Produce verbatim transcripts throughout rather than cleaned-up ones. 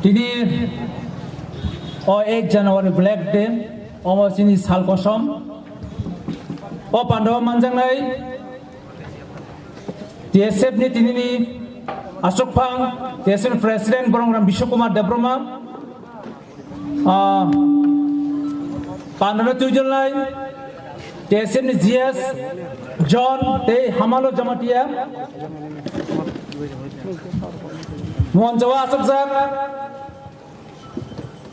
Tini o ek January Black Day, omo chini sal kosom. O pandao manjaknai T S F ni tinini aswkphang T S F ni President Boromgwnang Biswa Kumar Debbarma. Ah, pandano twijolnai T S F ni G S John tei Hamalo Jamatia. Monjo o asokjak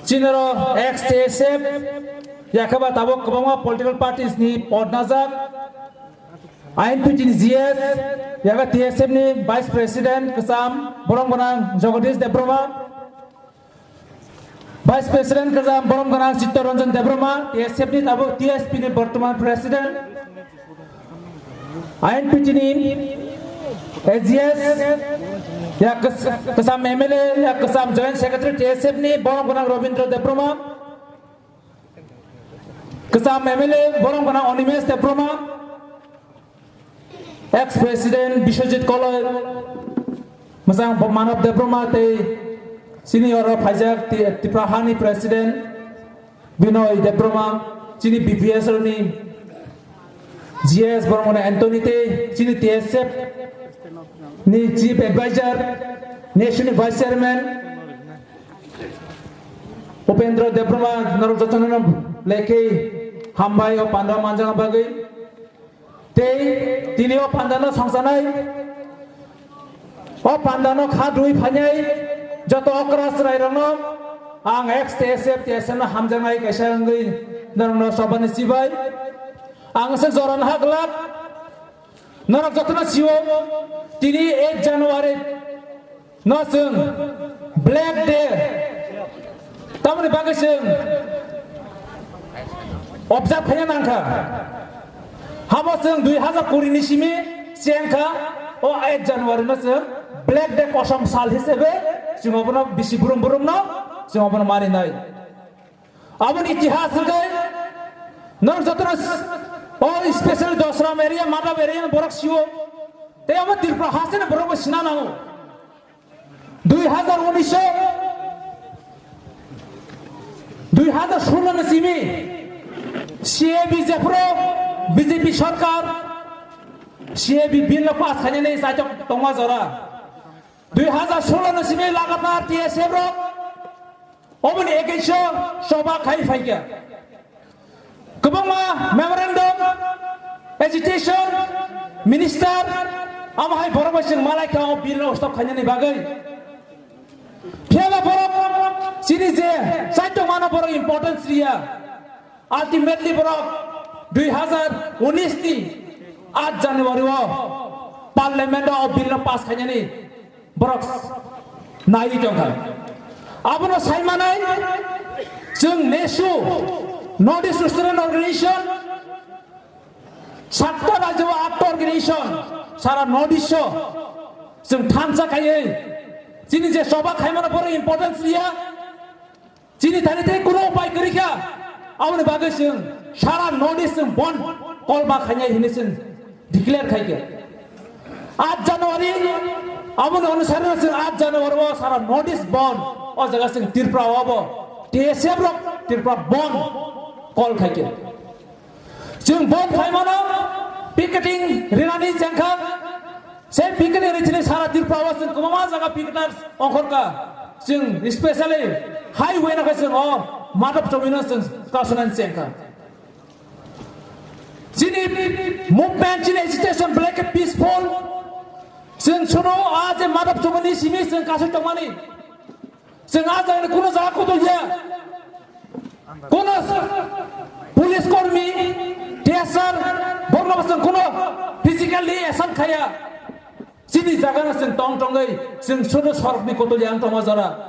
chinaro ex T S F, yakhaba tabok kwbangma political parties ni pod najak. I N P T ni G S, yakha T S F ni Vice President kwcham Boromgwnang Jagadish Debbarma. Vice President kwcham Boromgwnang Chittaranjan Debbarma, T S F ni tabuk T S P ni bortoman President, I N P T ni A G S, ya kwch-, kwcham M L A, ya kwcham Joint Secretary T S F ni Boromgwnang Rabindra Debbarma, kwcham M L A Boromgwnang Animesh Debbarma, ex President Biswajit Koloi, mwchang Manav Debbarma tei chini oro phaijak Ti-, Tipra hani President Binoy Debbarma, chini B P S ni G S Boromgwnang Anthony tei chini T S F ni Chief Advisor, Nation ni Vice Chairman Upendra Debbarma, norok jotono lekhe hambai o pandao manjakna bagwi. Tei tini o pandano songsanai, o pandano kha dui phainai joto okra chwrairokno ang ex T S F, T S F no hamjaknai kaisa wngwi norokno sobani chibai. Ang se jorani ha glak, norok jotono sio, tini ek January no chwng Black Day tamoni bagwi chwng observe khaina nangkha. Hamo chwng dui hazar kuri ni simi chengkha, o ek January no chwng Black Day kosom sal hisabe chwng obono bisi brum brum no chwng obono maninai. Aboni itihas hwnkhe norok jotono s-, o special Dosram area, Madhab area ni borok sio. Tei abo Tripura hasteni borok bo sina nango. Dui hazar unis o, dui hazar solo ni simi C A B jephuru B J P sarkar C A B bill no pass khainani saichok tongma jora. Dui hazar solo ni simi lagatar T S F rok oboni against o choba khai phaikha. Kwbangma memorandum, agitation, minister, amo hai borok bai chwng malai kha o bill no stop khainani bagwi. Phiyaba borok chini je saichok mano borok importance riya. Ultimately borok dui hazar unis ni aat January o parliament o bill no pass khainani borok naiwi tongkha. Abono saimanai chwng nesu, North East Student Organization, satta rajyo o atta organization, sara North East o chwng thansa khaiwi chini je choba khaimano borok importance riya. Chini thani tei kuno upai kwrwi kha, aboni bagwi chwng sara North East chwng bandh kolba khainai hinwi chwng declare khaikha. Aat January, aboni onusarino chwng aat January o sara North East bandh, o jaga chwng Tripura o bo T S F rok Tripura bandh call khaikha. Chwng bandh khaimano picketing rinani chengkha. Sei picketing ri chini sara Tripura o chwng kwbangma jaga picketers ongkhorkha. Chwng specially highway no khe chwng o Madhab Chowmino chwng kasunani chengkha. Chini movement, chini agitation belai khe peaceful. Chwng suno a je Madhab Chowmini simi chwng kasui tongmani. Chwng a jagani kuno jaga kotol ya. Kuno police kormi, T S R, borno bo chwng kuno physically assault khaya. Chini jagano chwng tong tongwi chwng suno sorokni kotol ya ang tongma jora.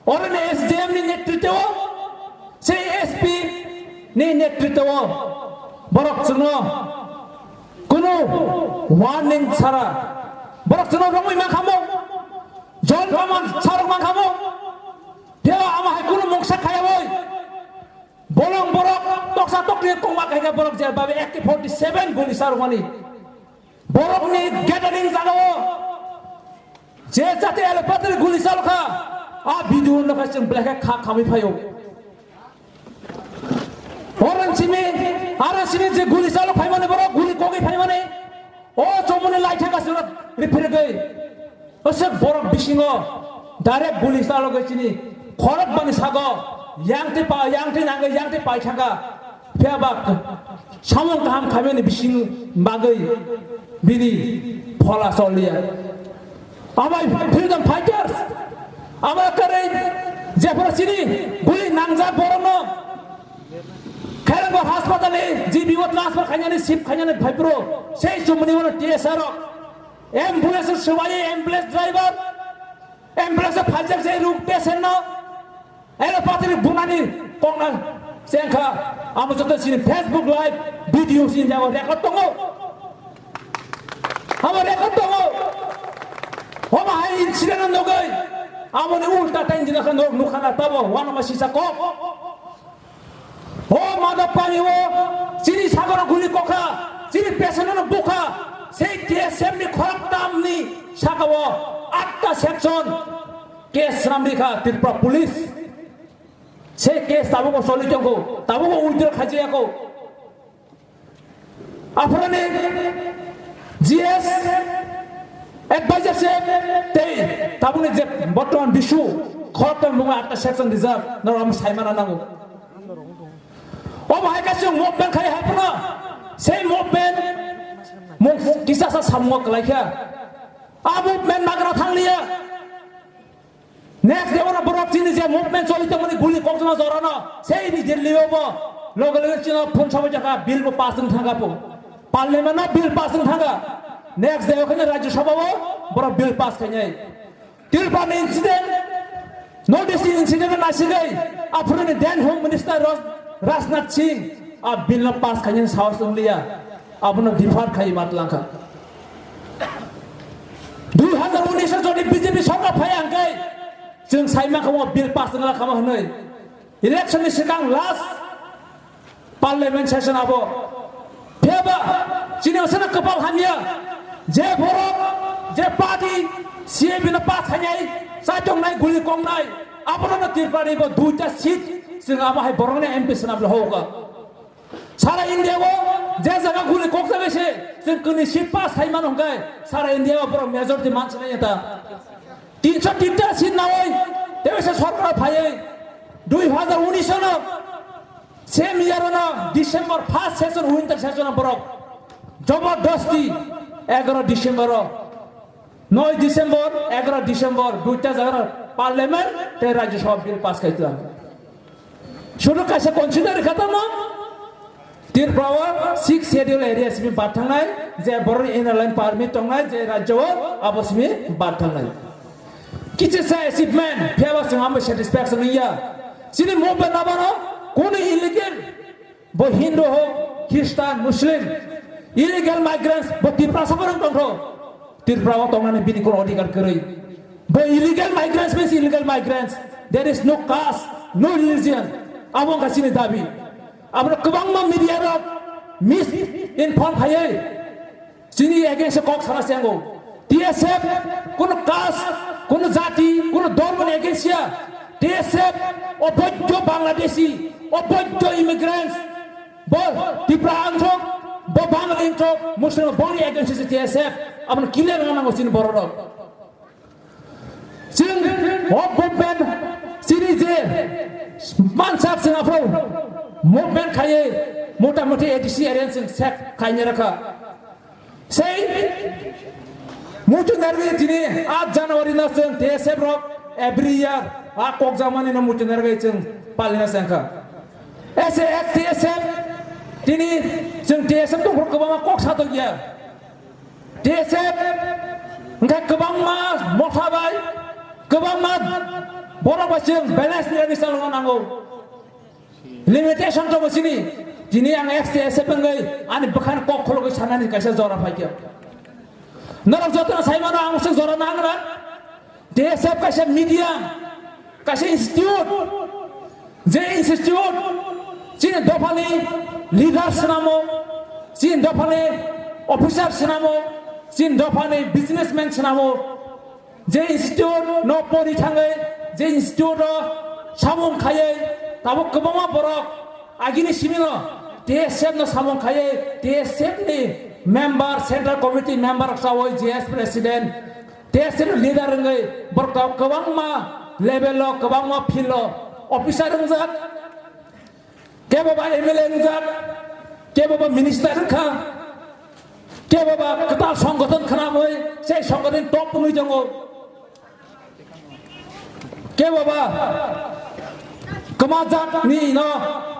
Oroni S D M ni netritwo, sei S P ni netritwo borok chwngno kuno warning chara borok chwngno romwi mankha mo. Jol paman sarok mankha mo. Phiya amo hai kuno mungsa khaya boi. Bolong borok toksa tokni kongma khaikha borok je babe A K forty seven guli sarok mani. Borokni gathering jagao je jati ele patri guli sarokha. A video no kha chwng belai khe kha khamwi phaio. Oro simi, aro simi je guli chalo phaimani borok, guli kogwi phaimani. O chomoni lai thangka sura ripirgwi. Ose borok bisingo direct guli chalo gwi chini khorok bani sago yang te pa, yang te nangwi, yang te pai thangka. Phiya ba samung kaham khaimani bising bagwi bini phola choliya. Amai freedom fighters, amai kwrwi jephuru chini guli nangjak borokno Khairangba hospital ni G B o transfer khainani, shift khainani phaipro sei chumuni wano T S R rok. Ambulance swbai, ambulance driver, ambulance phaljak jai ruk patient no. Elo patri bunani kongna sengkha, amo joto sini Facebook live video sini jago record tongo. Amo record tongo. Homa hai incident no nogai. Amo ni ulta tain jina khan nok nukhana tabo, wana ma sisa kok. O madhab pani o, chini sagoro guli kokha, chini patient no bukha, sei T S F ni khorok tam ni saka o atta section case swnam rikha Tripura police. Sei case tabuk o choli tongo, tabuk o withdraw khaijaya ko. Aphurani G S advisor se tei tabukni je bortoman bisu khoroktor mungwi atta section rijak norok saimana nango. Omo hai kaisa movement khai hai phano sei movement mung kisa sa samung kwlai kha. A movement nagra thanglia. Next day ono borok chini je movement choli tongmani guli kokjama jorano sei ni Delhi o bo loge loge chini phone sabai jaka bill bo pass wng thanga po. Parliament no bill pass wng thanga. Next day okhane Rajya Sabha o borok bill pass khainai. Tripura ni incident, North East incident no naisigwi aphuru ni then Home Minister Raj-, Rajnath Singh a bill no pass khainai sahos wngliya. Abono defer khai mat langkha. Dui hazar unis o jodi B J P sorkar phai hwnkhe chwng saima kha o bill pass wngla khama hwnwi. Election ni swkang last parliament session abo. Phiyaba chini osana kwpal hamya je borok je party C A B no pass khainai chaitongnai guli kongnai abono no Tripura ni bo duita seat chwng abo hai borokni M P swnam le hoka. Sara India o je jaga guli kok jaga se chwng kwnwi seat pass khai mano hwnkhe sara India o borok majority mansinai ta. Tinso tinta seat nawi tei se sorkar phaiwi dui hazar unis no same year no December first session, winter session o borok jabardasti egaro December o Noi December, egaro December, duita jaga parliament tei Rajya Sabha bill pass khai tlang. Sudu kaisa consider kha tamo, Tripura o six schedule area simi bat thangnai, je borok inner line permit tongnai, je rajya o abo simi bat thangnai. Kichisa achievement, phiyaba chwng amo satisfaction wngya. Chini movement abano kunu illegal Bo Hindu ho, Christian, Muslim, illegal migrants, bo Tiprasa borok tongtho. Tripura o tongnani bini kono adhikar kwrwi. Bo illegal migrants means illegal migrants. There is no caste, no religion. Abo wngkha chini dabi. Abono kwbangma media rok misinform khaiwi. Chini against kok sana se ango. T S F kuno caste, kuno jati, kuno dhormo ni against ya. T S F oboidho Bangladeshi, oboidho immigrants. Bo Tipra angthok, bo Bangla angthok, Muslim boni against se T S F. Abon clear na nango chini borok rok. Chwng o movement chini je mansak chwng aphro movement khaiwi mota moti A D C area chwng sek khaini rakha. Sei muchung narwi tini aat January no chwng T S F rok every year a kokjamani no muchung narwi chwng palina chwng kha. Ese ek T S F tini chwng T S F tongphuru kwbangma kok satok ya. T S F wngkha kwbangma motha bai, kwbangma borok bai chwng balance ni ani chalokna nango. Limitation tongo chini. Tini ang X T S F wngwi ani bwkhani kok khologwi sanani kaisa jora phaikha. Norok jotono saimano ang se jora nangra. T S F kaisa medium, kaisa institute, je institute chini dophani leader swnamo, chini dophani officer swnamo, chini dophani businessman swnamo, je institute no pori thangwi Je institute o samung khaiwi tabuk kwbangma borok agini simino T S F no samung khaiwi T S F ni member, central committee member rok chawi G S president, T S F ni leader wngwi borok tabuk kwbangma level o, kwbangma field o officer wngjak. Kebo ba M L A wngjak, kebo ba minister wngkha, kebo ba kwtal songgothon khwnamwi sei songgothon top wngwi tongo, kebo ba kwmajak ni no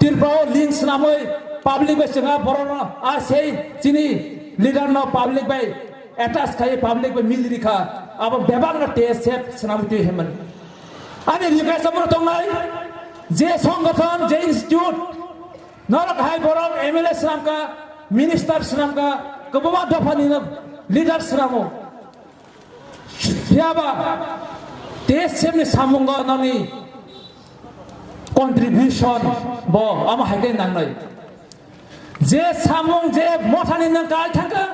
Tripura o link swnamwi public bai chwngha borokno a sei chini leader no public bai attach khai public bai mil rikha abo bebak no T S F swnamwi twi hemani. Ani request abo tongnai je songgothon je institute norok hai borok M L A swnamkha, minister swnamkha, kwbangma dophani no leader swnamo. Phiya ba T S F ni samungo noni contribution bo amo hai khe nangnai. Je samung je mothani nang kai thangkha,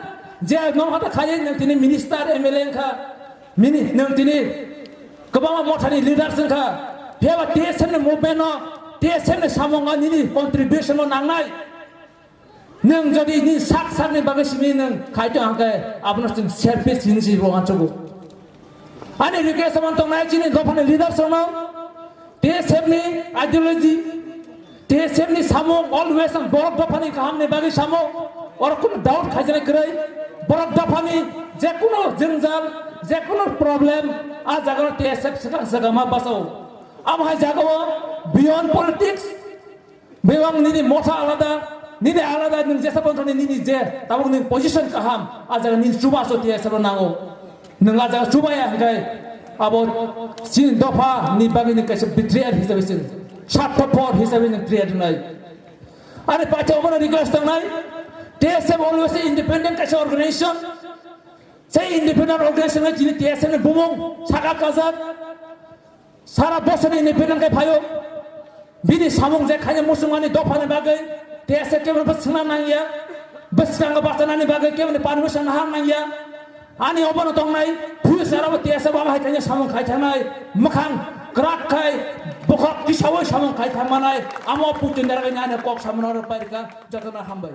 je nong hata khai nang tini minister M L A wngkha, mini nang tini kwbangma mothani leaders wngkha. Phiya ba T S F ni movement no, T S F ni samungo nini contribution no nangnai. Nwng jodi ni sak sak ni bagwi simi nwng khai tong hwnkhe abono chwng selfish hinwi si bo uansugo. Ani request man tongnai chini dophani leaders rokno T S F ni ideology, T S F ni samung always ang borok dophani kaham ni bagwi samo. Oro kunu doubt khaijaknai kwrwi. Borok dophani je kunu jwngjal, je kunu problem a jaga T S F swkang swkang ma basao. Amo hai jagao beyond politics, bebak nini motha alada, nini alada, nwng jesa ponthoni nini je, tabuk nwng position kaham, a jaga nini chubaso T S F no nango. Nwng a jaga chubaya hwnkhe abo chini dopha ni bagwi nwng kaisa betrayal hisabe se, swarthopor hisabe nwng treat wngnai. Ani paithago bono request tongnai, T S F always independent kaisa organization. Sei independent organization no chini T S F ni bumung saka kajak. Sara bosor independent khe phaio. Bini samung je khaina muchungmani dophani bagwi T S F kebo no swngna nangya. Bwskango bachanani bagwi kebo ni permission naha nangya. Ani obono tongnai future abo T S F abo hai khaina samung khai thangnai. Mwkhang kwrak khai bokhok tisawi samung khai thangmanai. Amo putin daragani ani kok samano rok pairika. Jotono hambai.